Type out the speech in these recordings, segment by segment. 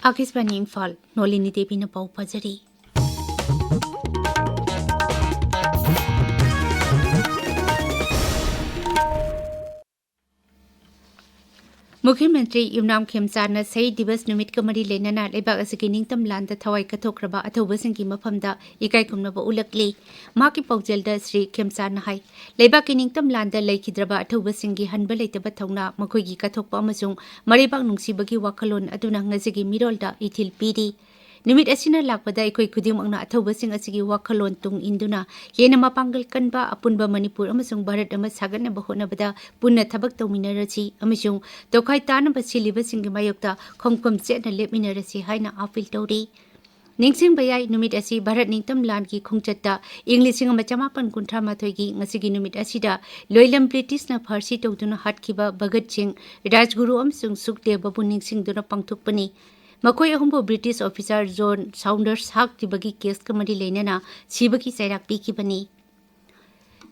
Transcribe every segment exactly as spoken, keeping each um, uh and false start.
ꯑꯥꯀꯥꯁꯕꯥꯅꯤ ꯏꯝꯐꯥꯜ, ꯅꯣꯂꯤꯅꯤ ꯗꯦꯕꯤꯅ ꯄꯥꯎ ꯄꯥꯖꯔꯤ꯫ ꯃꯨꯈ꯭ꯌ ꯃꯟꯇ꯭ꯔꯤ ꯌꯨꯝꯅꯥꯝ ꯈꯦꯝꯆꯥꯟꯅ ꯁꯍꯤꯗ ꯗꯤꯕꯁ ꯅꯨꯃꯤꯠꯀ ꯃꯔꯤ ꯂꯩꯅꯅ ꯂꯩꯕꯥꯛ ꯑꯁꯤꯒꯤ ꯅꯤꯡꯇꯝ ꯂꯥꯟꯗ ꯊꯋꯥꯏ ꯀꯠꯊꯣꯛꯈ꯭ꯔꯕ ꯑꯊꯧꯕꯁꯤꯡꯒꯤ ꯃꯐꯝꯗ ꯏꯀꯥꯏ ꯈꯨꯝꯅꯕ ꯎꯠꯂꯛꯂꯤ꯫ ꯃꯍꯥꯛꯀꯤ ꯄꯥꯎꯖꯦꯜꯗ ꯁ꯭ꯔꯤ ꯈꯦꯝꯆꯥꯟꯅ ꯍꯥꯏ, ꯂꯩꯕꯥꯛꯀꯤ ꯅꯤꯡꯇꯝ ꯂꯥꯟꯗ ꯂꯩꯈꯤꯗ꯭ꯔꯕ ꯑꯊꯧꯕꯁꯤꯡꯒꯤ ꯍꯟꯕ ꯂꯩꯇꯕ ꯊꯧꯅꯥ, ꯃꯈꯣꯏꯒꯤ ꯀꯠꯊꯣꯛꯄ ꯑꯃꯁꯨꯡ ꯃꯔꯩꯕꯥꯛ ꯅꯨꯡꯁꯤꯕꯒꯤ ꯋꯥꯈꯜꯂꯣꯟ ꯑꯗꯨꯅ ꯉꯁꯤꯒꯤ ꯃꯤꯔꯣꯜꯗ ꯏꯊꯤꯜ ꯄꯤꯔꯤ꯫ ꯅꯨꯃꯤꯠ ꯑꯁꯤꯅ ꯂꯥꯛꯄꯗ ꯑꯩꯈꯣꯏ ꯈꯨꯗꯤꯡꯃꯛꯅ ꯑꯊꯧꯕꯁꯤꯡ ꯑꯁꯤꯒꯤ ꯋꯥꯈꯜꯂꯣꯟ ꯇꯨꯡ ꯏꯟꯗꯨꯅ ꯍꯦꯟꯅ ꯃꯄꯥꯡꯒꯜ ꯀꯟꯕ ꯑꯄꯨꯟꯕ ꯃꯅꯤꯄꯨꯔ ꯑꯃꯁꯨꯡ ꯚꯥꯔꯠ ꯑꯃ ꯁꯥꯒꯠꯅꯕ ꯍꯣꯠꯅꯕꯗ ꯄꯨꯟꯅ ꯊꯕꯛ ꯇꯧꯃꯤꯟꯅꯔꯁꯤ ꯑꯃꯁꯨꯡ ꯇꯣꯈꯥꯏ ꯇꯥꯅꯕ ꯁꯤꯜꯂꯤꯕꯁꯤꯡꯒꯤ ꯃꯥꯌꯣꯛꯇ ꯈꯣꯡꯐꯝ ꯆꯦꯠꯅ ꯂꯦꯞꯃꯤꯟꯅꯔꯁꯤ ꯍꯥꯏꯅ ꯑꯥꯄꯤꯜ ꯇꯧꯔꯤ꯫ ꯅꯤꯡꯁꯤꯡꯕ ꯌꯥꯏ, ꯅꯨꯃꯤꯠ ꯑꯁꯤ ꯚꯥꯔꯠ ꯅꯤꯡꯇꯝ ꯂꯥꯟꯒꯤ ꯈꯣꯡꯆꯠꯇ ꯏꯪ ꯂꯤꯁꯤꯡ ꯑꯃ ꯆꯃꯥꯄꯟ ꯀꯨꯟꯊ꯭ꯔꯥ ꯃꯥꯊꯣꯏꯒꯤ ꯉꯁꯤꯒꯤ ꯅꯨꯃꯤꯠ ꯑꯁꯤꯗ ꯂꯣꯏꯂꯝ ꯕ꯭ꯔꯤꯇꯤꯁꯅ ꯐꯥꯔꯁꯤ ꯇꯧꯗꯨꯅ ꯍꯥꯠꯈꯤꯕ ꯚꯒꯠ ꯁꯤꯡ, ꯔꯥꯖꯒꯨꯔꯨ ꯑꯃꯁꯨꯡ ꯁꯨꯈꯗꯦꯕꯕꯨ ꯅꯤꯡꯁꯤꯡꯗꯨꯅ ꯄꯥꯡꯊꯣꯛꯄꯅꯤ꯫ ꯃꯈꯣꯏ ꯑꯍꯨꯝꯕꯨ ꯕ꯭ꯔꯤꯇꯤꯁ ꯑꯣꯐꯤꯁꯥꯔ ꯖꯣꯟ ꯁꯥꯎꯟꯗꯔꯁ ꯍꯥꯠꯈꯤꯕꯒꯤ ꯀꯦꯁꯀ ꯃꯔꯤ ꯂꯩꯅꯅ ꯁꯤꯕꯒꯤ ꯆꯩꯔꯥꯛ ꯄꯤꯈꯤꯕꯅꯤ꯫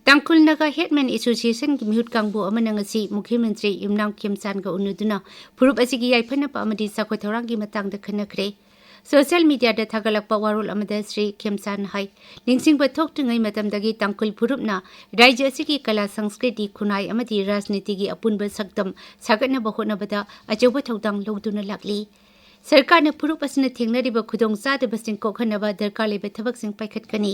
ꯇꯥꯡꯈꯨꯜ ꯅꯥꯒꯥ ꯍꯦꯠꯃꯦꯟ ꯑꯦꯁꯣꯁꯤꯌꯦꯁꯟꯒꯤ ꯃꯤꯍꯨꯠ ꯀꯥꯡꯕꯨ ꯑꯃꯅ ꯉꯁꯤ ꯃꯨꯈ꯭ꯌ ꯃꯟꯇ꯭ꯔꯤ ꯌꯨꯝꯅꯥꯝ ꯈꯦꯝꯆꯥꯟꯒ ꯎꯅꯗꯨꯅ ꯐꯨꯔꯨꯞ ꯑꯁꯤꯒꯤ ꯌꯥꯏꯐꯅꯕ ꯑꯃꯗꯤ ꯆꯥꯎꯈꯠ ꯊꯧꯔꯥꯡꯒꯤ ꯃꯇꯥꯡꯗ ꯈꯟꯅꯈ꯭ꯔꯦ꯫ ꯁꯣꯁꯤꯌꯦꯜ ꯃꯤꯗꯤꯌꯥꯗ ꯊꯥꯒꯠꯂꯛꯄ ꯋꯥꯔꯣꯜ ꯑꯃꯗ ꯁ꯭ꯔꯤ ꯈꯦꯝꯆꯥꯟꯅ ꯍꯥꯏ, ꯅꯤꯡꯁꯤꯡꯕ ꯊꯣꯛꯇ꯭ꯔꯤꯉꯩ ꯃꯇꯝꯗꯒꯤ ꯇꯥꯡꯈꯨꯜ ꯐꯨꯔꯨꯞꯅ ꯔꯥꯖ꯭ꯌ ꯑꯁꯤꯒꯤ ꯀꯂꯥ, ꯁꯪꯁꯀ꯭ꯔꯤꯇꯤ, ꯈꯨꯟꯅꯥꯏ ꯑꯃꯗꯤ ꯔꯥꯖꯅꯤꯇꯤꯒꯤ ꯑꯄꯨꯟꯕ ꯁꯛꯇꯝ ꯁꯥꯒꯠꯅꯕ ꯍꯣꯠꯅꯕꯗ ꯑꯆꯧꯕ ꯊꯧꯗꯥꯡ ꯂꯧꯗꯨꯅ ꯂꯥꯛꯂꯤ꯫ ꯁꯔꯀꯥꯔꯅ ꯐꯨꯔꯨꯞ ꯑꯁꯤꯅ ꯊꯦꯡꯅꯔꯤꯕ ꯈꯨꯗꯣꯡꯆꯥꯗꯕꯁꯤꯡ ꯀꯣꯛꯍꯟꯅꯕ ꯗꯔꯀꯥꯔ ꯂꯩꯕ ꯊꯕꯛꯁꯤꯡ ꯄꯥꯏꯈꯠꯀꯅꯤ꯫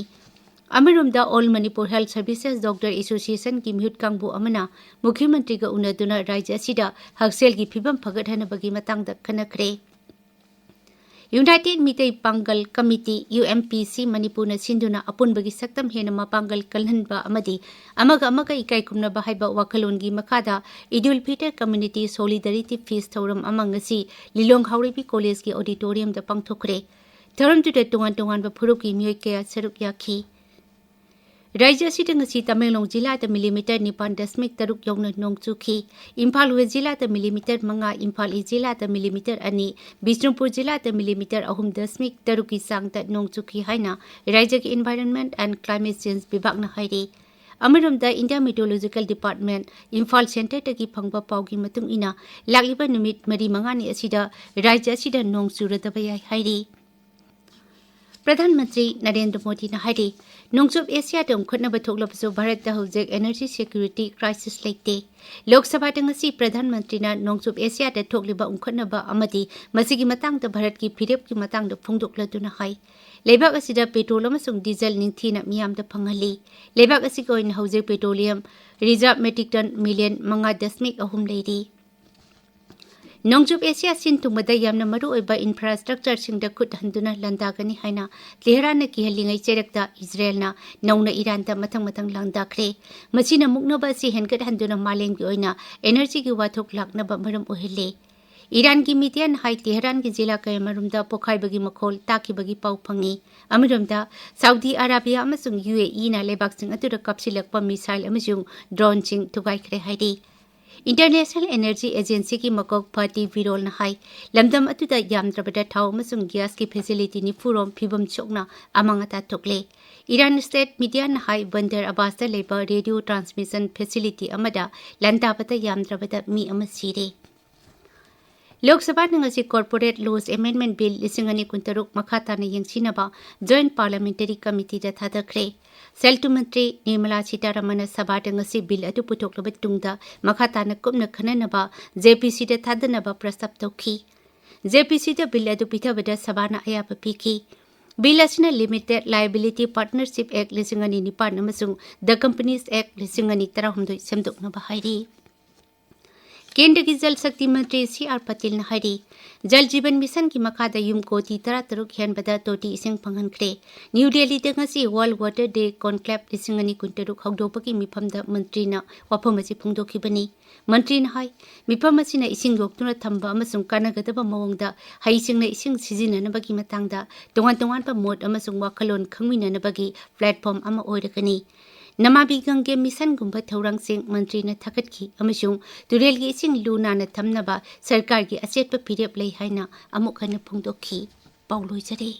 ꯑꯃꯔꯣꯝꯗ, all Manipur health services doctor ꯑꯦꯁꯣꯁꯤꯌꯦꯁꯟꯒꯤ ꯃꯤꯍꯨꯠ ꯀꯥꯡꯕꯨ ꯑꯃꯅ ꯃꯨꯈ꯭ꯌ ꯃꯟꯇ꯭ꯔꯤꯒ ꯎꯅꯗꯨꯅ ꯔꯥꯖ꯭ꯌ ꯑꯁꯤꯗ ꯍꯛꯁꯦꯜꯒꯤ ꯐꯤꯕꯝ ꯐꯒꯠꯍꯟꯅꯕꯒꯤ ꯃꯇꯥꯡꯗ ꯈꯟꯅꯈ꯭ꯔꯦ꯫ ꯌꯨꯅꯥꯏꯇꯦꯗ ꯃꯤꯇꯩ ꯄꯥꯡꯒꯜ ꯀꯃꯤꯇꯤ, ꯌꯨ ꯑꯦꯝ ꯄꯤ ꯁꯤ, ꯃꯅꯤꯄꯨꯔꯅ ꯁꯤꯟꯗꯨꯅ ꯑꯄꯨꯟꯕꯒꯤ ꯁꯛꯇꯝ ꯍꯦꯟꯅ ꯃꯄꯥꯡꯒꯜ ꯀꯜꯍꯟꯕ ꯑꯃꯗꯤ ꯑꯃꯒ ꯑꯃꯒ ꯏꯀꯥꯏ ꯈꯨꯝꯅꯕ ꯍꯥꯏꯕ ꯋꯥꯈꯜꯂꯣꯟꯒꯤ ꯃꯈꯥꯗ ꯏꯗꯨꯜ ꯐꯤꯇꯔ ꯀꯝꯃ꯭ꯌꯨꯅꯤꯇꯤ ꯁꯣꯂꯤꯗꯥꯔꯤꯇꯤ ꯐꯤꯁ ꯊꯧꯔꯝ ꯑꯃ ꯉꯁꯤ ꯂꯤꯂꯣꯡ ꯍꯥꯎꯔꯩꯕꯤ ꯀꯣꯂꯦꯖꯀꯤ ꯑꯣꯗꯤꯇꯣꯔꯤꯌꯝꯗ ꯄꯥꯡꯊꯣꯛꯈ꯭ꯔꯦ꯫ ꯊꯧꯔꯝꯗꯨꯗ ꯇꯣꯉꯥꯟ ꯇꯣꯉꯥꯟꯕ ꯐꯨꯔꯨꯞꯀꯤ ꯃꯤꯑꯣꯏ ꯀꯌꯥ ꯁꯔꯨꯛ ꯌꯥꯈꯤ꯫ ꯔꯥꯖ꯭ꯌ ꯑꯁꯤꯗ ꯉꯁꯤ ꯇꯃꯦꯡꯂꯣꯡ ꯖꯤꯂꯥꯗ ꯃꯤꯂꯤꯃꯤꯇꯔ ꯅꯤꯄꯥꯟ ꯗꯁꯃꯤꯛ ꯇꯔꯨꯛ ꯌꯧꯅ ꯅꯣꯡ ꯆꯨꯈꯤ꯫ ꯏꯝꯐꯥꯜ ꯋꯦꯁ ꯖꯤꯂꯥꯗ ꯃꯤꯂꯤꯃꯤꯇꯔ ꯃꯉꯥ, ꯏꯝꯐꯥꯜ ꯏꯁ ꯖꯤꯂꯥꯗ ꯃꯤꯂꯤꯃꯤꯇꯔ ꯑꯅꯤ, ꯕꯤꯁꯅꯨꯄꯨꯔ ꯖꯤꯂꯥꯗ ꯃꯤꯂꯤꯃꯤꯇꯔ ꯑꯍꯨꯝ ꯗꯁꯃꯤꯛ ꯇꯔꯨꯛꯀꯤ ꯆꯥꯡꯗ ꯅꯣꯡ ꯆꯨꯈꯤ ꯍꯥꯏꯅ ꯔꯥꯖ꯭ꯌꯒꯤ Environment and Climate Change ꯕꯤꯚꯥꯒꯅ ꯍꯥꯏꯔꯤ꯫ ꯑꯃꯔꯣꯝꯗ, ꯏꯟꯗꯤꯌꯥ ꯃꯤꯇꯤꯑꯣꯂꯣꯖꯤꯀꯦꯜ ꯗꯤꯄꯥꯔꯠꯃꯦꯟ ꯏꯝꯐꯥꯜ ꯁꯦꯟꯇꯔꯗꯒꯤ ꯐꯪꯕ ꯄꯥꯎꯒꯤ ꯃꯇꯨꯡ ꯏꯟꯅ, ꯂꯥꯛꯂꯤꯕ ꯅꯨꯃꯤꯠ ꯃꯔꯤ ꯃꯉꯥꯅꯤ ꯑꯁꯤꯗ ꯔꯥꯖ꯭ꯌ ꯑꯁꯤꯗ ꯅꯣꯡ ꯆꯨꯔꯗꯕ ꯌꯥꯏ ꯍꯥꯏꯔꯤ꯫ ꯄ꯭ꯔꯙꯥꯟ ꯃꯟꯇ꯭ꯔꯤ ꯅꯔꯦꯟꯗ꯭ꯔ ꯃꯣꯗꯤꯅ ꯍꯥꯏꯔꯤ, ꯅꯣꯡꯆꯨꯞ ꯑꯦꯁꯤꯌꯥꯗ ꯎꯪꯈꯠꯅꯕ ꯊꯣꯛꯂꯕꯁꯨ ꯚꯥꯔꯠꯇ ꯍꯧꯖꯤꯛ energy security crisis ꯂꯩꯇꯦ꯫ ꯂꯣꯛ ꯁꯚꯥꯗ ꯉꯁꯤ ꯄ꯭ꯔꯙꯥꯟ ꯃꯟꯇ꯭ꯔꯤꯅ ꯅꯣꯡꯆꯨꯞ ꯑꯦꯁꯤꯌꯥꯗ ꯊꯣꯛꯂꯤꯕ ꯎꯪꯈꯠꯅꯕ ꯑꯃꯗꯤ ꯃꯁꯤꯒꯤ ꯃꯇꯥꯡꯗ ꯚꯥꯔꯠꯀꯤ ꯐꯤꯔꯦꯞꯀꯤ ꯃꯇꯥꯡꯗ ꯐꯣꯡꯗꯣꯛꯂꯗꯨꯅ ꯍꯥꯏ, ꯂꯩꯕꯥꯛ ꯑꯁꯤꯗ ꯄꯦꯇ꯭ꯔꯣꯜ ꯑꯃꯁꯨꯡ ꯗꯤꯖꯜ ꯅꯤꯡꯊꯤꯅ ꯃꯤꯌꯥꯝꯗ ꯐꯪꯍꯜꯂꯤ꯫ ꯂꯩꯕꯥꯛ ꯑꯁꯤꯒꯤ ꯑꯣꯏꯅ ꯍꯧꯖꯤꯛ petroleum reserve metric ton million ꯃꯉꯥ ꯗꯁꯃꯤꯛ ꯑꯍꯨꯝ ꯂꯩꯔꯤ꯫ ꯅꯣꯡꯆꯨꯞ ꯑꯦꯁꯤꯌꯥ ꯁꯤꯟ ꯊꯨꯡꯕꯗ ꯌꯥꯝꯅ ꯃꯔꯨꯑꯣꯏꯕ ꯏꯟꯐ꯭ꯔꯥꯁ꯭ꯇ꯭ꯔꯛꯆꯔꯁꯤꯡꯗ ꯈꯨꯠ ꯍꯟꯗꯨꯅ ꯂꯥꯟꯗꯥꯒꯅꯤ ꯍꯥꯏꯅ ꯇꯦꯍꯔꯥꯟꯅ ꯀꯤꯍꯜꯂꯤꯉꯩ ꯆꯩꯔꯛꯇ ꯏꯖꯔꯦꯜꯅ ꯅꯧꯅ ꯏꯔꯥꯟꯗ ꯃꯊꯪ ꯃꯊꯪ ꯂꯥꯟꯗꯥꯈ꯭ꯔꯦ꯫ ꯃꯁꯤꯅ ꯃꯨꯛꯅꯕ ꯑꯁꯤ ꯍꯦꯟꯒꯠꯍꯟꯗꯨꯅ ꯃꯥꯂꯦꯝꯒꯤ ꯑꯣꯏꯅ energyꯒꯤ ꯋꯥꯊꯣꯛ ꯂꯥꯛꯅꯕ ꯃꯔꯝ ꯑꯣꯏꯍꯜꯂꯦ꯫ ꯏꯔꯥꯟꯒꯤ ꯃꯤꯗꯤꯌꯥꯅ ꯍꯥꯏ, ꯇꯦꯍꯔꯥꯟꯒꯤ ꯖꯤꯂꯥ ꯀꯌꯥꯃꯔꯨꯝꯗ ꯄꯣꯈꯥꯏꯕꯒꯤ ꯃꯈꯣꯜ ꯇꯥꯈꯤꯕꯒꯤ ꯄꯥꯎ ꯐꯪꯉꯤ꯫ ꯑꯃꯔꯣꯝꯗ, ꯁꯥꯎꯗꯤ ꯑꯔꯥꯕꯤꯌꯥ ꯑꯃꯁꯨꯡ UAEꯅ ꯂꯩꯕꯥꯛꯁꯤꯡ ꯑꯗꯨꯗ ꯀꯥꯞꯁꯤꯜꯂꯛꯄ ꯃꯤꯁꯥꯏꯜ ꯑꯃꯁꯨꯡ ꯗ꯭ꯔꯣꯟꯁꯤꯡ ꯊꯨꯒꯥꯏꯈ꯭ꯔꯦ ꯍꯥꯏꯔꯤ꯫ ꯏꯟꯇꯔꯅꯦꯁꯅꯦꯜ ꯑꯦꯅꯔꯖꯤ ꯑꯦꯖꯦꯟꯁꯤꯒꯤ ꯃꯀꯣꯛ ꯐꯇꯤ ꯕꯤꯔꯣꯜꯅ ꯍꯥꯏ, ꯂꯝꯗꯝ ꯑꯗꯨꯗ ꯌꯥꯝꯗ꯭ꯔꯕꯗ ꯊꯥꯎ ꯑꯃꯁꯨꯡ ꯒ꯭ꯌꯥꯁꯀꯤ ꯐꯦꯁꯤꯂꯤꯇꯤ ꯅꯤꯐꯨ ꯔꯣꯝ ꯐꯤꯕꯝ ꯁꯣꯛꯅ ꯑꯃꯥꯡ ꯑꯇꯥ ꯊꯣꯛꯂꯦ꯫ ꯏꯔꯥꯟ ꯁ꯭ꯇꯦꯠ ꯃꯤꯗꯤꯌꯥꯅ ꯍꯥꯏ, ꯕꯟꯗꯔ ꯑꯕꯥꯁꯇ ꯂꯩꯕ ꯔꯦꯗꯤꯑꯣ ꯇ꯭ꯔꯥꯟꯁꯃꯤꯁꯟ ꯐꯦꯁꯤꯂꯤꯇꯤ ꯑꯃꯗ ꯂꯥꯟꯗꯥꯕꯗ ꯌꯥꯝꯗ꯭ꯔꯕꯗ ꯃꯤ ꯑꯃ ꯁꯤꯔꯦ꯫ ꯂꯣꯛ ꯁꯚꯥꯅ ꯉꯁꯤ Corporate Laws Amendment Bill ꯂꯤꯁꯤꯡ ꯑꯅꯤ ꯀꯨꯟꯇꯔꯨꯛ ꯃꯈꯥ ꯇꯥꯅ ꯌꯦꯡꯁꯤꯟꯅꯕ Joint Parliamentary Committeeꯗ ꯊꯥꯗꯈ꯭ꯔꯦ꯫ ꯁꯦꯜ ꯊꯨꯝ ꯃꯟꯇ꯭ꯔꯤ ꯅꯤꯔꯃꯂꯥ ꯁꯤꯇꯥꯔꯥꯃꯟꯅ ꯁꯚꯥꯗ ꯉꯁꯤ ꯕꯤꯜ ꯑꯗꯨ ꯄꯨꯊꯣꯛꯂꯕ ꯇꯨꯡꯗ ꯃꯈꯥ ꯇꯥꯅ ꯀꯨꯞꯅ ꯈꯟꯅꯅꯕ JPCꯗ ꯊꯥꯗꯅꯕ ꯄ꯭ꯔꯁꯇꯥꯞ ꯇꯧꯈꯤ꯫ JPCꯗ ꯕꯤꯜ ꯑꯗꯨ ꯄꯤꯊꯕꯗ ꯁꯚꯥꯅ ꯑꯌꯥꯕ ꯄꯤꯈꯤ꯫ ꯕꯤꯜ ꯑꯁꯤꯅ Limited Liability Partnership Act ꯂꯤꯁꯤꯡ ꯑꯅꯤ ꯅꯤꯄꯥꯟ ꯑꯃꯁꯨꯡ The Companies Act ꯂꯤꯁꯤꯡ ꯑꯅꯤ ꯇꯔꯥꯍꯨꯝꯗꯣꯏ ꯁꯦꯝꯗꯣꯛꯅꯕ ꯍꯥꯏꯔꯤ꯫ ꯀꯦꯟꯗ꯭ꯔꯒꯤ ꯖꯜ ꯁꯛꯇꯤ ꯃꯟꯇ꯭ꯔꯤ ꯁꯤ ꯑꯥꯔ ꯄꯇꯤꯜꯅ ꯍꯥꯏꯔꯤ, ꯖꯜ ꯖꯤꯕꯟ ꯃꯤꯁꯟꯒꯤ ꯃꯈꯥꯗ ꯌꯨꯝ ꯀꯣꯇꯤ ꯇꯔꯥꯇꯔꯨꯛ ꯍꯦꯟꯕꯗ ꯇꯣꯇꯤ ꯏꯁꯤꯡ ꯐꯪꯍꯟꯈ꯭ꯔꯦ꯫ ꯅ꯭ꯌꯨ ꯗꯦꯜꯂꯤꯗ ꯉꯁꯤ World Water Day Conclave ꯂꯤꯁꯤꯡ ꯑꯅꯤ ꯀꯨꯟꯇꯔꯨꯛ ꯍꯧꯗꯣꯛꯄꯒꯤ ꯃꯤꯐꯝꯗ ꯃꯟꯇ꯭ꯔꯤꯅ ꯋꯥꯐꯝ ꯑꯁꯤ ꯐꯣꯡꯗꯣꯛꯈꯤꯕꯅꯤ꯫ ꯃꯟꯇ꯭ꯔꯤꯅ ꯍꯥꯏ, ꯃꯤꯐꯝ ꯑꯁꯤꯅ ꯏꯁꯤꯡ ꯌꯣꯛꯇꯨꯅ ꯊꯝꯕ ꯑꯃꯁꯨꯡ ꯀꯥꯟꯅꯒꯗꯕ ꯃꯑꯣꯡꯗ ꯍꯩꯁꯤꯡꯅ ꯏꯁꯤꯡ ꯁꯤꯖꯤꯟꯅꯅꯕꯒꯤ ꯃꯇꯥꯡꯗ ꯇꯣꯉꯥꯟ ꯇꯣꯉꯥꯟꯕ ꯃꯣꯠ ꯑꯃꯁꯨꯡ ꯋꯥꯈꯜꯂꯣꯟ ꯈꯪꯃꯤꯟꯅꯅꯕꯒꯤ platform ꯑꯃ ꯑꯣꯏꯔꯒꯅꯤ꯫ ꯅꯃꯥꯃꯤ ꯒꯪꯒꯦ ꯃꯤꯁꯟꯒꯨꯝꯕ ꯊꯧꯔꯥꯡꯁꯤꯡ ꯃꯟꯇ꯭ꯔꯤꯅ ꯊꯥꯒꯠꯈꯤ ꯑꯃꯁꯨꯡ ꯇꯨꯔꯦꯜꯒꯤ ꯏꯁꯤꯡ ꯂꯨ ꯅꯥꯟꯅ ꯊꯝꯅꯕ ꯁꯔꯀꯥꯔꯒꯤ ꯑꯆꯦꯠꯄ ꯐꯤꯔꯦꯞ ꯂꯩ ꯍꯥꯏꯅ ꯑꯃꯨꯛ ꯍꯟꯅ ꯐꯣꯡꯗꯣꯛꯈꯤ꯫ ꯄꯥꯎ ꯂꯣꯏꯖꯔꯦ꯫